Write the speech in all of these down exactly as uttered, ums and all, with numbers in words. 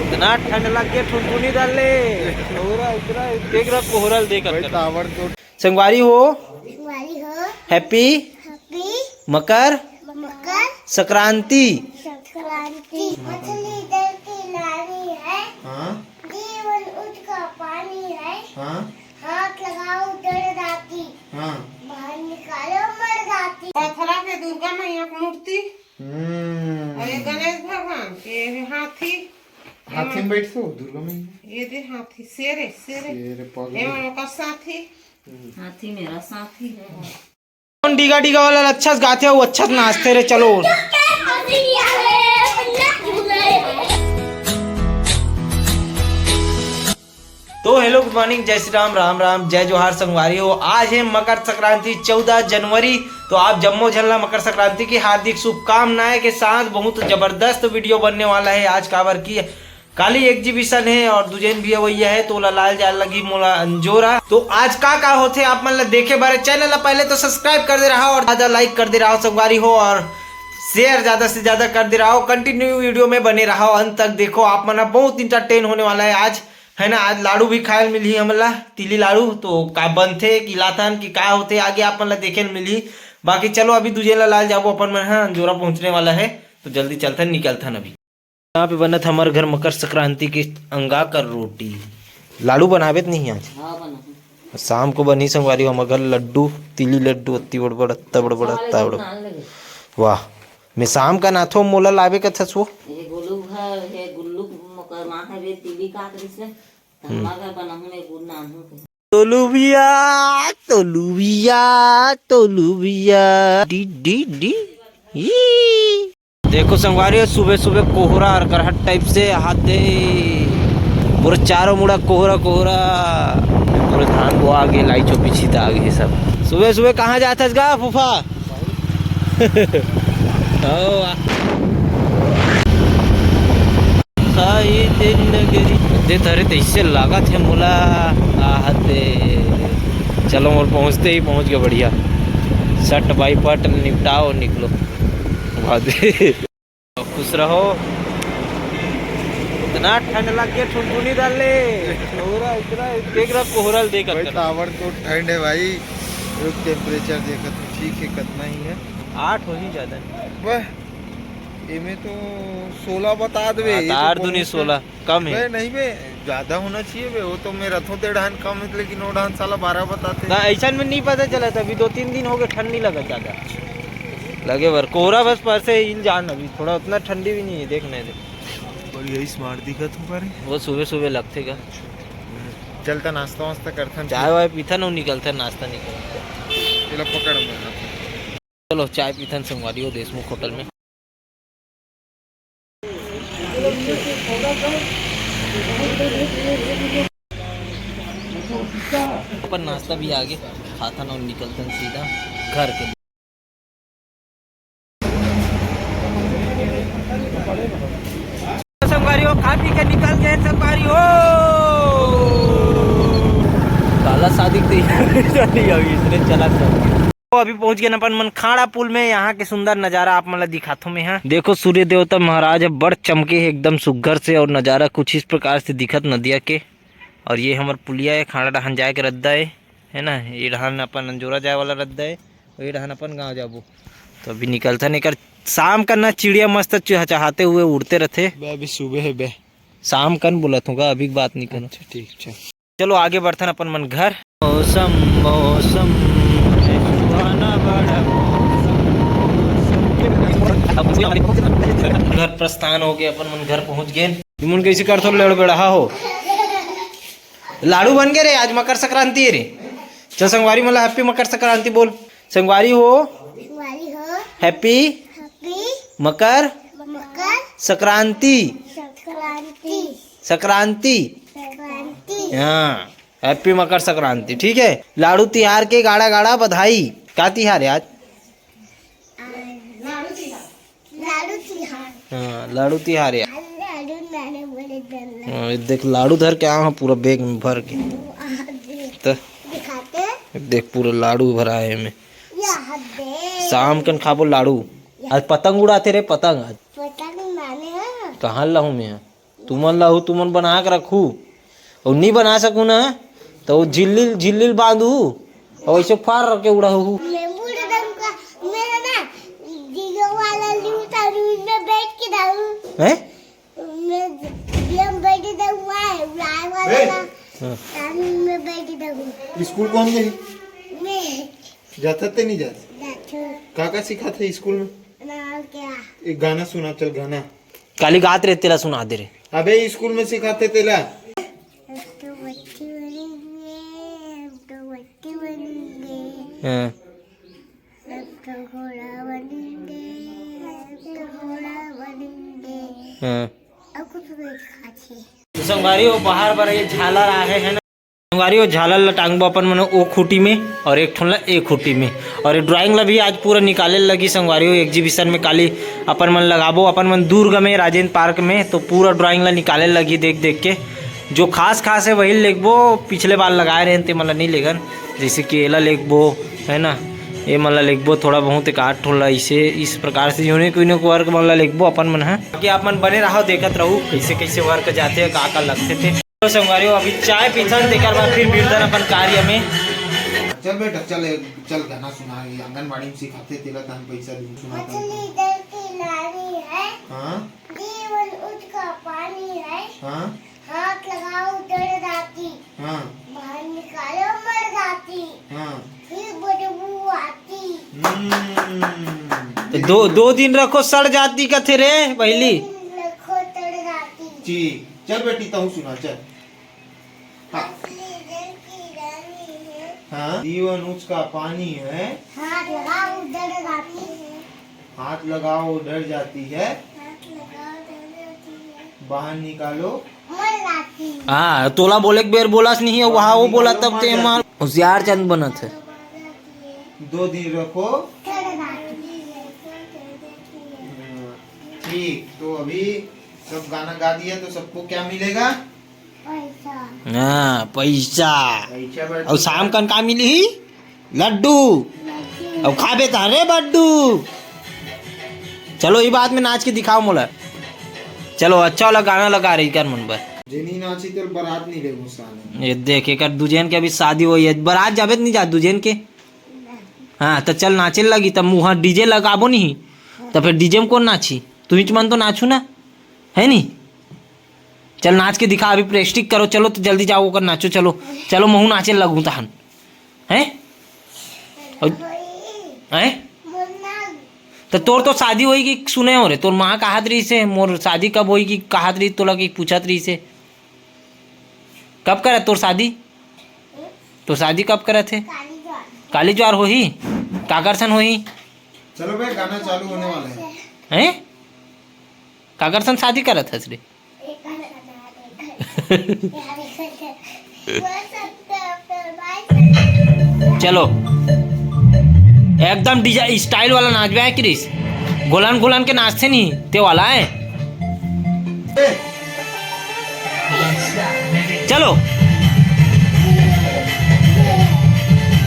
इतना ठंड लग गया, ठुनठुनी डाल ले। कोहरा इतना, देख रहा, कोहरा देख भाई, कर। ताबड़तोड़। संगवारी हो, संगवारी हो, happy, happy मकर, मकर संक्रांति। संक्रांति। मछली जल की रानी है। हाँ। जीवन उसका पानी है। हाँ। हाथ लगाओ जड़ जाती। हाँ। बाहर निकालो मर जाती। पथरा के दुर्गा मैया के मूर्ति। हम्म। और ये गणेश भगवान के, ये हाथी। हाथी में बैठते हो दुर्गा मैया? ये दे हाथी, शेर है, शेर है। शेर है, पग ये में। ओकर साथी। हम्म। हाथी मेरा साथी है। कौन डीगा डीगा वाला अच्छा से गाथे अउ अच्छा से नाचथे रे, चलो। तो hello, good morning, जय श्री राम, राम राम, जय जोहार संगवारी हो। आज है मकर संक्रांति, चौदह जनवरी। तो आप जम्मो झन ला मकर संक्रांति की हार्दिक शुभकामनाएं के साथ बहुत जबरदस्त video बनने वाला है आज, काबर की काली exhibition है और दूजेन भी अवैया है, तो ओला लाल जाल लगी मोला अंजोरा। तो आज का का होथे आप मन ला देखे बारे channel ला पहले तो subscribe कर दे रहा और ज्यादा like कर दे रहा संगवारी हो, और share ज्यादा से ज्यादा कर दे रहा। Continue video में बने रहा, अंत तक देखो, आप मन ला बहुत entertain होने वाला है आज, है ना। आज लाडू भी खाए मिलही हमन ला, तिली लाडू, तो का बनथे कि लाथन कि का होथे आगे आप मन ला देखे मिलही। बाकी चलो अभी दूजेन ला लाल जाबो अपन मन, हाँ, अंजोरा पहुंचने वाला है, तो जल्दी चलथन, निकलथन अभी। यहाँ पे बनत हमर घर मकर संक्रांति के अंगा कर रोटी। लाडू बनाबे त नहीं आज? हाँ, बना। शाम को बनी संगवारी हमर घर लड्डू, तिली लड्डू, अत्ती बड़ बड़, अत्ता बड़ बड़, अत्ता बड़। वाह, मैं शाम का नाथो मोला लाबे कथस वो। ये गोलू घर, ये गुल्लू मकर माँ है, वे तिली का करिस है। हम्म। हमर घर बनाहूँ, मैं गुड़ नानहूँ। तोलू भैया, तोलू भैया, तोलू भैया, डी, डी, डी, ई। देखो संगवारी, सुबह सुबह कोहरा और करहट type से हाथ दे, पूरा चारों मुड़ा कोहरा कोहरा, पूरा धान बोआ गे, लाई चोपी छिता गे सब। सुबह सुबह कहाँ जाथस गा फूफा? ओ, आ। साई दिन नगरी। दे तरे तैसे लागत है मोला। आहते। चलो, मोर पहुँचते ही पहुँच गए, बढ़िया। सट बाई पट निपटाओ, निकलो। वाह दे। खुश रहो। इतना ठंड लग गया, ठुनठुनी डाल ले। कोहरा इतना, देख रहा, कोहरा देख भाई, कर। ताबड़तोड़ ठंड है भाई। रुक, temperature देखा तो ठीक है, कितना ही है। आठ हो ही ज्यादा नहीं। वह, एमे तो सोलह बता देवे, हाँ, ये तो तो आठ दूनी सोलह, कम है। बे, नहीं बे, ज्यादा होना चाहिए बे। वो तो मैं रथों ते डहान कम है, लेकिन वो डहान साला बारह बताते। ना, ऐसा में नहीं पता चला था। अभी दो तीन दिन हो गए, ठंड नहीं लगा ज्यादा। लगे बर कोहरा बस पर से हिल जान, अभी थोड़ा उतना ठंडी भी नहीं है, देख नहीं दे। और यही smart दिखत हो पा रही। वो सुबह सुबह लगते का। चलता नाश्ता वास्ता करथन। चाय वाय पीथन अउ निकलथन, नाश्ता निकलथन। चलो पकड़ मैं। चलो चाय पीथन संगवारी हो देशमुख होटल में। अपन नाश्ता भी आगे खाथन अउ निकलथन सीधा घर के। संगवारी हो, खा पी के निकल गए संगवारी हो। काला शादी के तैयारी चली अभी, इसने चला सब। तो अभी पहुंच गए अपन मन खाड़ा पुल में। यहाँ के सुंदर नजारा आप मन ला दिखाथो मैं। यहाँ देखो, सूर्य देवता महाराज ह बड़ चमके हे एकदम सुग्घर से, और नजारा कुछ इस प्रकार से दिखत नदिया के। और ये हमर पुलिया है, खाड़ा डहान जाए के रद्दा है, है ना। ये डहान अपन अंजोरा जाए वाला रद्दा है, और ये डहान अपन गाँव जाबो। तो अभी निकलथन, एकर शाम का ना चिड़िया मस्त चहचहाते हुए उड़ते रहते। बे, अभी सुबह है बे। शाम कन बोलत हूँ का, अभी के बात नहीं करो। अच्छा, ठीक, ठीक। चलो आगे बढ़थन अपन मन घर। मौसम, मौसम, सुहाना बड़ा मौसम। घर प्रस्थान हो गए, अपन मन घर पहुंच गए। तुमन कैसे करथो लड़बड़हा हो? लाडू बन गए रे, आज मकर संक्रांति है रे। चल संगवारी मन ला happy मकर संक्रांति बोल। संगवारी हो, संगवारी हो, happy, happy मकर, मकर संक्रांति। संक्रांति। संक्रांति। संक्रांति। हाँ, happy मकर संक्रांति। ठीक है, लाडू तिहार के गाड़ा गाड़ा बधाई। का तिहार है आज? लाडू तिहार। हाँ, लाडू तिहार है। लाडू नाने बड़े डर लगे। हाँ, ये देख, लाडू धर के आवा पूरा bag में भर के। तो दिखाते। देख, पूरा लाडू भरा है में। शाम कन खाबो लाडू। आज पतंग उड़ाते रे, पतंग आज। पतंग नाने हैं। कहाँ लाहूँ मैं? तुमन ला हूँ, तुमन बना के रखू, अउ नी बना सकू ना, तो वो झिल्ली, झिल्ली बांधू, अउ ऐसे फार के उड़ाहू। मैं बूढ़ रहूंगा, मेरा ना जियो वाला लूटा रूम में बैठ के रहूं। हैं? मैं जियो में बैठ रहूंगा, उड़ाए वाला ए! ना, हाँ। रूम में बैठ रहूं। स्कूल कौन गई? मैं जाता ते नहीं जाता? जाता। का का सिखाथे स्कूल में? ना क्या? एक गाना सुना, चल गाना। काली गात रे, तेला सुना दे रे। अबे स्कूल में सिखाथे तेला। हम तो बच्चे बनेंगे, हम तो बच्चे बनेंगे। हाँ। हम तो घोड़ा बनेंगे, हम तो घोड़ा बनेंगे। हाँ। अब कुछ नहीं सिखाथे। तो संगवारी हो, बाहर बर ये झालर आहे है ना। संगवारी हो, झालर ला टांगबो अपन मन ओ खूंटी में और एक ठन ला ए खूंटी में। और ये ड्राइंग ला भी आज पूरा निकाले लगी संगवारी हो, एग्जीबिशन में काली अपन मन लगाबो। अपन मन दुर्ग में राजेंद्र पार्क में तो पूरा ड्राइंग ला निकाले लगी देख देख के। जो खास खास है वही लेगबो, पिछले बार लगाए रहे ते मन ला नहीं लेगन, जैसे कि एला लेगबो, है ना, ये मन ला लेगबो, थोड़ा बहुत एक आठ ठोला इसे, इस प्रकार से यूनिक यूनिक वर्क मन ला लेगबो अपन मन ह। बाकी आप मन बने रहो, देखत रहो कैसे कैसे वर्क जाते, का का लगते थे। तो संगवारी हो, अभी चाय पीथन, तेकर बाद फिर मिलथन अपन कार्य में। चल बेटा, चल, चल गाना सुना, ये आंगनबाड़ी में सिखाथे, तेला तहन पैसा दूँ, सुना तहन। मछली जल की नानी है, हाँ। जीवन उसका पानी है, हाँ। हाथ लगाओ जड़ जाती, हाँ। बाहर निकालो मर जाती, हाँ। फिर बदबू आती। हम्म। तो दो, दो दिन रखो सड़ जाती कथे रे पहली। दो दिन रखो सड़ जाती। जी, चल बेटी, तहूँ सुना, चल। हाँ। मछली जल की रानी है। हाँ, जीवन उसका पानी है। हाथ लगाओ, डर जाती है। हाथ लगाओ, डर जाती है। हाथ लगाओ, डर जाती है। बाहर निकालो। मर जाती है। हाँ, तोला बोले के बेर बोलस नहीं है, वहाँ वो बाहर बोला निकालो, तब मर ते जाती मार है। होशियार चंद बनत है। मर जाती है। दो दिन रखो। डर जाती है। हाँ, ठीक, तो अभी सब गाना गा दिया, तो सबको क्या मिलेगा? पैसा। हाँ, पैसा। पैसा बैठ अउ शाम कन का मिलही? लड्डू। लड्डू। अउ खाबे त रे बड्डू। चलो, ई बात में नाच के दिखाओ मोला। चलो, अच्छा वाला गाना लगा रही कर मन बर। जे नहीं नाची, तेल बारात नहीं लेबो साले। ये देख, एकर दुजेन के अभी शादी होई है, बारात जाबे त नहीं जा दुजेन के। हाँ, तो चल नाचे लगी, तब मुहा डीजे लगाबो नहीं, तो फिर डीजे में कौन नाची? तुहिच मन तो नाचू ना, है नी? चल नाच के दिखा, अभी प्रेस्टिक करो, चलो तो जल्दी जाओ, ओकर नाचो, चलो, चलो, महू नाचे लगू तहन, हैं? और, हैं? तो तोर तो शादी होई कि सुने हो रे, तोर माँ कहत रही से, मोर शादी कब होई कि कहत रही, तोला कि पूछत रही से, कब करत तोर शादी? तोर शादी कब करत है? काली ज्वार होही? काकर सन होही? चलो बे, गाना चालू होने वाला है। हैं? काकर सन शादी करत हस रे? चलो, एकदम डीजे स्टाइल वाला नाचबे है क्रिस। गोलन गोलन के नाचथे नहीं, ते वाला है। चलो।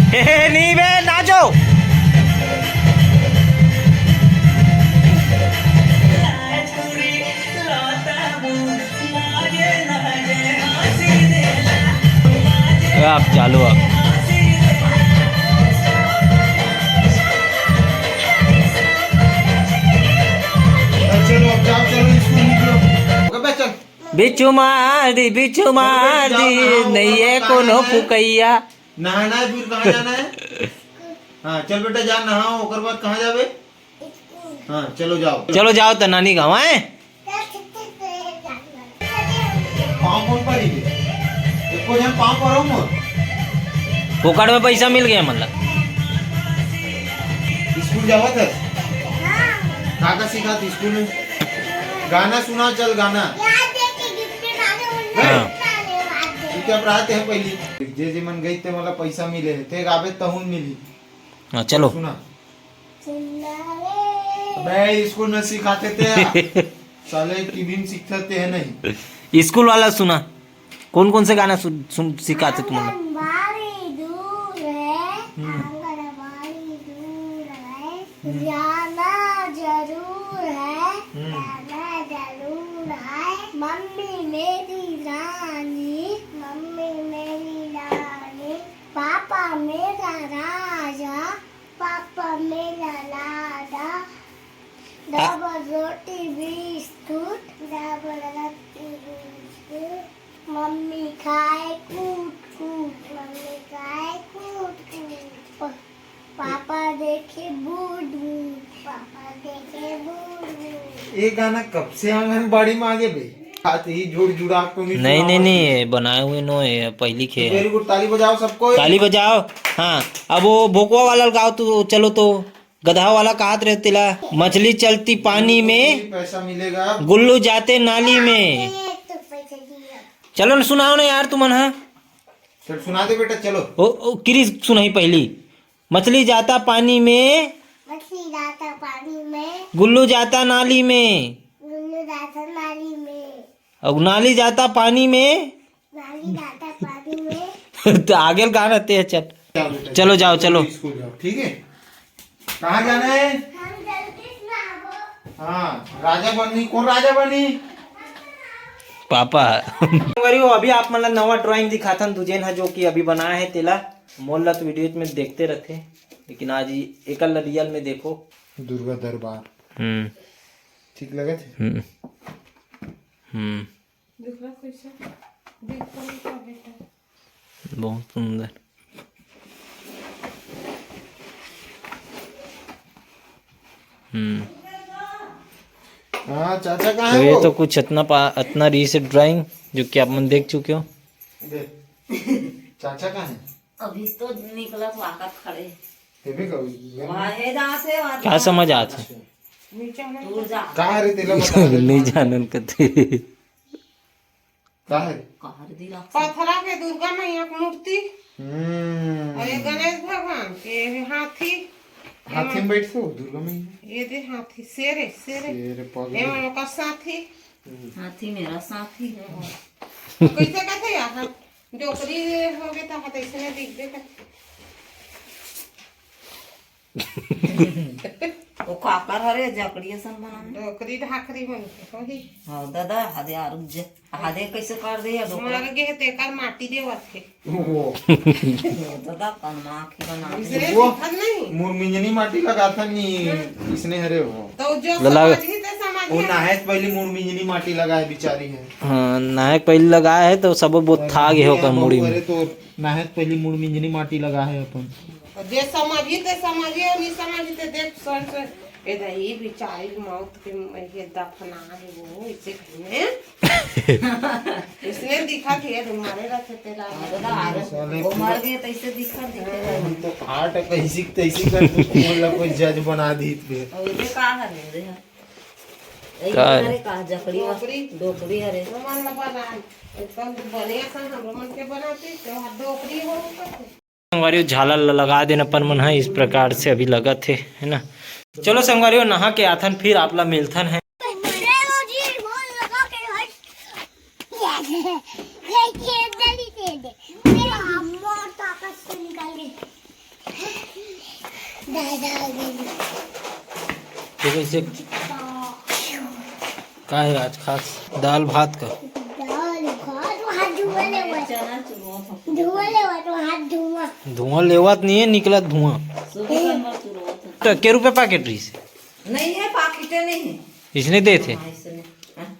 हे, हे, हे, नहीं बे, नाचो। अब चालू अब। चलो, अब जाओ, चलो, स्कूल निकलो। अबे चल। बिच्छू मार दी, बिच्छू मार दी, नइये कोनो फुकैया। नहाना है, फिर कहाँ जाना है? हाँ, चल बेटा, जा नहाओ, ओकर बाद कहाँ जाबे? हाँ, चलो जाओ। चलो जाओ त नानी गाँव, हैं? पाँव कौन परी? एको जन पाँव परो मोर। फोकट में पैसा मिल गया मतलब। स्कूल जावत है? का का सीखा थी स्कूल में? गाना सुना, चल गाना। हाँ। चुपचाप रहते हैं पहली। जे जे मन गई ते मतलब पैसा मिले है। ते गाबे तहुन मिली। हाँ, चलो। सुना। अबे, स्कूल में सिखाते थे। साले टीवी में सीखते हैं नहीं। स्कूल वाला सुना। कौन कौन से गाना सुन, सुन, सिखाते तुम लोग? आंगनबाड़ी दूर है, हम्म। आंगनबाड़ी दूर है, हम्म। जाना जरूर है, हम्म। जाना जरूर है। मम्मी मेरी रानी, मम्मी मेरी रानी, पापा मेरा राजा, पापा मेरा राजा, डबल रोटी बिस्कुट, डबल रोटी बिस्कुट, मम्मी खाए कूट कूट, मम्मी खाए कूट कूट। पापा देखे बूट बूट, पापा देखे बूट बूट। ये गाना कब से आंगनबाड़ी में आ गए बे? बात ही जुड़ जुड़ा तो नहीं नहीं सुनावा नहीं नहीं। ये बनाए हुए नो है पहली खे। वेरी गुड। ताली बजाओ सबको। ताली बजाओ। हाँ, अब वो भोकवा वाला गाओ तो। चलो तो, गधा वाला कहात रहे तेला। मछली चलती पानी में, पैसा मिलेगा। गुल्लू जाते नाली में। चलो ना, सुनाओ ना यार तुमन। हाँ, चल सुना दे बेटा, चलो। ओ, ओ किरी सुनाई पहली। मछली जाता पानी में, मछली जाता पानी में, गुल्लू जाता नाली में, गुल्लू जाता नाली में, और नाली जाता पानी में। नाली जाता पानी में। तो आगे गाना ते है, चल। चलो जाओ, चलो। स्कूल जाओ, ठीक है। कहाँ जाना है? हाँ, राजा बनी। कौन राजा बनी? पापा। संगवारी हो, अभी आप मन ला नवा ड्राइंग दिखाथन, दुजेन ह जो कि अभी बनाए है तेला। मोर ला तो वीडियो में देखते रहते, लेकिन आज ही एकल ला रियल में देखो। दुर्गा दरबार। हम्म। ठीक लगत है? हम्म। हम्म। दूसरा क्वेश्चन। देखो नहीं क्या बेटा। बहुत सुंदर। हम्म। हाँ, चाचा कहाँ तो है ये वो? तो कुछ इतना पा-, इतना रीसेंट ड्राइंग जो कि आप मन देख चुके हो। दे। चाचा कहाँ है? अभी तो निकला तो आकर खड़े। तेमे का हुई? वाहे जात हे, वाहे क्या जात समझ हे। आत हे? अच्छा। तू जा। का रे तेला बता दे। नहीं जानन कथे। का है? कहर दिला। पथरा के दुर्गा मैया के मूर्ति। हम्म। अउ ये गणेश भगवान के, ये हाथी। हाथी में बैठथे वो दुर्गा मैया। ये दे हाथी, शेर हे, शेर हे। शेर पगली। ये मन ओकर साथी। हम्म। हाथी मेरा साथी। कइसे कथे यार? डोकरी होगे त हाथ अइसने दिखबे करथे। ओ काकर हरे, जकड़ी असन बनाए। डोकरी ढाकरी मन के होही। हाँ, दादा, हादे आरुग जे, हादे कइसे कर दे या डोकरा? मर गे हे, तेकर माटी देवत हे। वो। दादा, कन माँ की बना दे। अइसने वो दिखत नहीं। मुरमिंजनी माटी लगाथन नी, अइसने हरे हो। तो जो लला-, समझही ते समझही। वो नहाए से पहले मुरमिंजनी माटी लगाए बिचारी हे। हाँ, नहाए के पहले लगाए हे तो सब बोथा गे हे ओकर मुड़ी में। अरे तो नहाए से पहले मुरमिंजनी माटी लगाए हे अपन। जे समझही ते समझही, अउ नहीं समझही ते देख, सुन, सुन। ए दही बिचारी मौत के, ये दफना हे वो, इसे कहिने। इसने दिखत हे, अरे मरे रहथे तेला। हाँ, तो ना, अरे, साले वो पूरा मर गए तो इसे दिखत, दिखत हे। हम तो फाट कइसी, तइसी कर कुछ बोल ला, कोई जज बना दी फिर। और ये का है, मेरे यहाँ? ए, का ये है? अरे, का जकड़ी वा-, डोकरी। डोकरी, अरे। वो मन ला बना, एकदम बढ़िया सा हम मन के बनाती, तो डोकरी हो सकते। संगवारी हो, झालर ल लगा देन अपन मन ह, इस प्रकार से अभी लगत हे, है ना। चलो संगवारी हो, नहा के आथन, फिर आप ला मिलथन है। देखो इसे का है आज खास? दाल भात का। दाल भात, वो हाथ धुआ ले, वो। धुआ ले, वो हाथ धुआ। धुआं लेवत नहीं है, निकलत धुआं। तो के रुपए पैकेट रही से? नहीं है, पैकेटे नहीं है। इसने दे थे। हाँ, इसने। हाँ।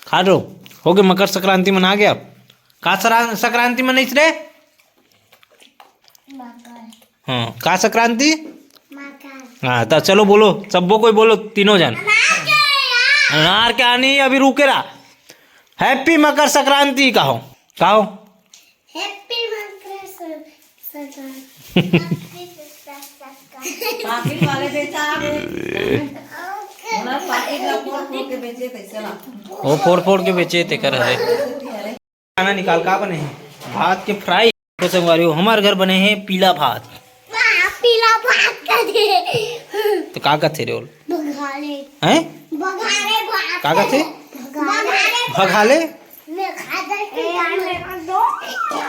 खा लो। हो गए, मकर संक्रांति मना गया। का सरा-, संक्रांति मनाइस रे? मकर। हाँ, का संक्रांति? मकर। हाँ, तो चलो बोलो, सबो कोई बोलो, तीनों जन। अनार के यार। अनार के आनी, अभी रुके रहा। Happy मकर संक्रांति कहो, कहो। Happy मकर सं-, संक्रांति। Happy मकर संक्रांति। पाकिट वाले बेचा आवे। ओके। हमारा पाकिट ला फोड़ फोड़ के बेचे, कैसे ला? वो फोड़ फोड़ के बेचे, तेकर हरे। खाना निकाल, का बने हे? भात के fry। तो संगवारी हो, हमारे घर बने हे पीला भात। वाह, पीला भात का दे। तो का कथे रे ओल? बघारे। हैं? बघारे भात का कथे? बघारे। बघाले? मैं खा जाती हूँ।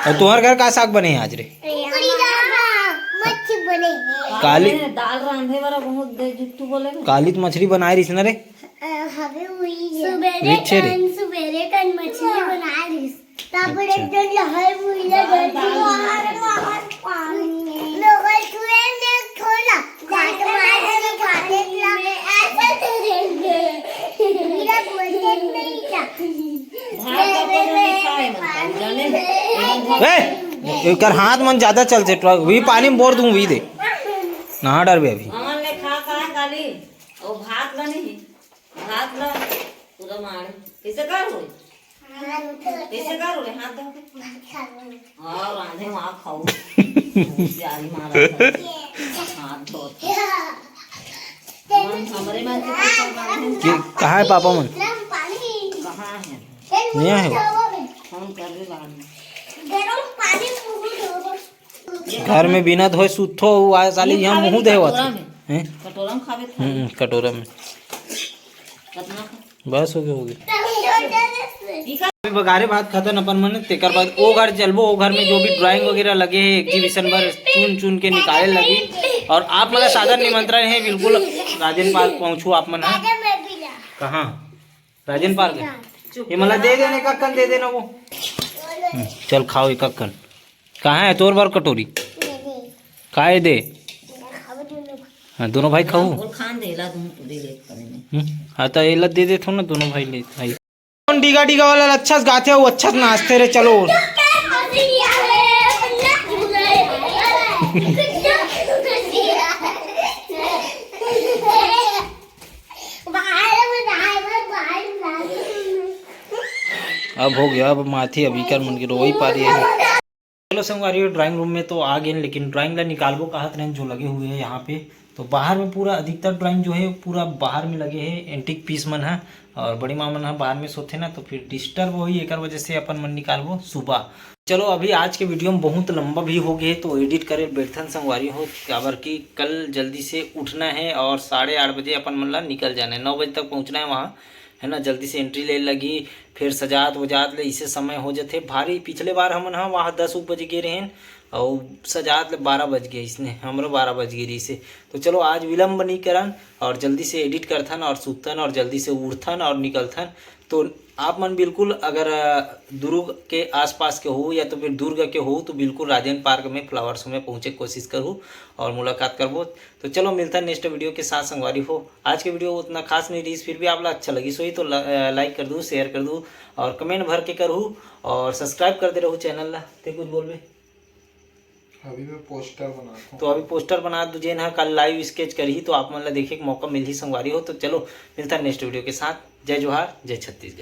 और तुम्हारे घर का साग बने हे आज रे? कुकड़ी का मच्छी बने हे। काली दाल रांधे वाला बहुत दे जुट्टू बोले ना। काली तो मछली बनाए रही ना रे। अ, हवे हुई है। सुबेरे नीचे रे। कन, सुबेरे कन मछली बना रहिस। तब अच्छा। एक जन लहर हुई है, जैसे बाहर, बाहर पानी है। लोगों छुए में थोड़ा, काट मार के खाते ला, ऐसे करेंगे। मेरा बोलते नहीं था। भात अपन नहीं खाए मन का, जाने? ए, एकर हाथ मन ज्यादा चलथे, ट्रक भी पानी में बोर दूं, भी दे। नहा डरबे अभी। अमन ले खा, खा काली। ओ भात ल नहीं, भात ल पूरा मारे। कैसे कर हो? कैसे कर हो रे? हाथ धो के। हाँ, रांधे वहाँ खाओ। प्यारी माँ रखा। हाथ धो के। मन हमरे मन के पैसा मांगे। कि कहाँ है पापा मन? कहाँ है? नहीं है। फोन कर दे बाद में। घर में बिना धोए सुतो हुआ है साली, ये यहाँ खावे मुँह नहीं देवत कटोरा है। में। हैं? कटोरा में खावे तो। हम्म, कटोरा में। कितना खा? बस हो गया, हो गया। ई का? अभी बघारे भात खतन अपन मन, तेकर बाद ओ घर चलबो, ओ घर में जो भी ड्राइंग वगैरह लगे है एग्जीबिशन बर चुन चुन के निकाले लगी। और आप मन ला सादर निमंत्रण है, बिल्कुल राजेन पार्क पहुँचू आप मन ह। कहाँ? राजेन पार्क है। ये मला दे देने का, कन दे देना वो। हम्म, चल खाओ एक कन। कहाँ है तोर बर कटोरी? काय दे? हाँ, दोनों भाई खाओ। बोल खान दे, ला तुम पूरी लेट करेंगे। हम्म, हाँ तो एला दे देथो ना, दोनों भाई ले भाई। कौन डीगा डीगा वाला अच्छा से गाथे, वो अच्छा से नाचते रे, चलो। अब हो गया, अब माथी अभी कर मन के रोई पा रही है। चलो संगवारी, ड्राइंग रूम में तो आ गए, लेकिन ड्राइंग ला निकालबो कहत रहेन जो लगे हुए हैं यहाँ पे। तो बाहर में पूरा अधिकतर ड्राइंग जो है पूरा बाहर में लगे हैं, एंटीक पीस मन है, और बड़ी माँ मन है बाहर में सोते ना, तो फिर डिस्टर्ब होही, एकर वजह से अपन मन निकालबो सुबह। चलो अभी आज के वीडियो में बहुत लंबा भी हो गए, तो एडिट करे बैठन संगवारी हो, काबर कि कल जल्दी से उठना है और साढ़े आठ बजे अपन मन ला निकल जाना है, नौ बजे तक पहुँचना है वहाँ, है ना। जल्दी से एंट्री ले लगी, फिर सजात वजात ले इसे समय हो जथे भारी। पिछले बार हमन ह वहाँ दस उक बजे गे रहेन, अउ सजात ले बारह बज गए, इसने हमरो बारह बज गए रहिसे। तो चलो आज विलम्ब नहीं करन और जल्दी से एडिट करथन और सुतथन और जल्दी से उठथन और निकलथन। तो आप मन बिल्कुल अगर, अ, दुर्ग के आसपास के हो या तो फिर दुर्ग के हो तो बिल्कुल राजेन पार्क में फ्लावर शो में पहुँचे के कोशिश करू और मुलाकात करबो। तो चलो मिलता है नेक्स्ट वीडियो के साथ संगवारी हो। आज के वीडियो उतना खास नहीं रही, फिर भी आप ला अच्छा लगी सोई तो ल-, अ, लाइक कर दू, शेयर कर दू और कमेंट भर के करू और सब्सक्राइब कर दे रहू चैनल ला। ते कुछ बोलबे? अभी मैं पोस्टर बनाता हूँ। तो अभी पोस्टर बना दू, जेन ह कल लाइव स्केच करही तो आप मन ला देखे के मौका मिलही संगवारी हो। तो चलो मिलता है नेक्स्ट वीडियो के साथ। जय जोहार, जय छत्तीसगढ़।